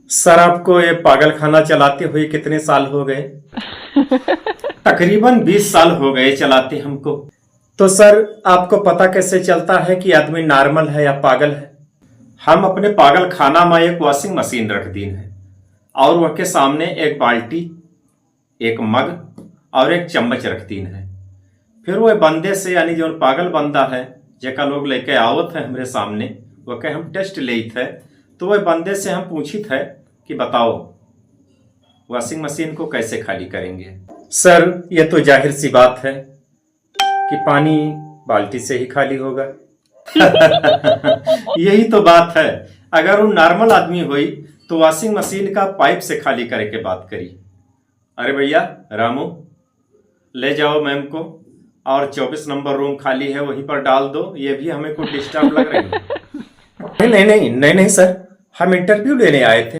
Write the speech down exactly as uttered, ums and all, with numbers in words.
सर, आपको ये पागल खाना चलाते हुए कितने साल हो गए? तकरीबन बीस साल हो गए चलाते हमको। तो सर, आपको पता कैसे चलता है कि आदमी नॉर्मल है या पागल है? हम अपने पागल खाना में एक वॉशिंग मशीन रख दीन है और वह के सामने एक बाल्टी, एक मग और एक चम्मच रख दीन है। फिर वह बंदे से, यानी जौन पागल बंदा है, जेका लोग लेके आवत है हमरे सामने, वह के हम टेस्ट लेत है, तो वह बंदे से हम पूछित है कि बताओ, वॉशिंग मशीन को कैसे खाली करेंगे? सर, ये तो जाहिर सी बात है कि पानी बाल्टी से ही खाली होगा। यही तो बात है। अगर वो नॉर्मल आदमी होई तो वॉशिंग मशीन का पाइप से खाली करे के बात करी। अरे भैया रामू, ले जाओ मैम को, और चौबीस नंबर रूम खाली है, वहीं पर डाल दो। ये भी हमें कुछ डिस्टर्ब लग रही है। नहीं, नहीं, नहीं, नहीं, नहीं सर, हम इंटरव्यू लेने आए थे।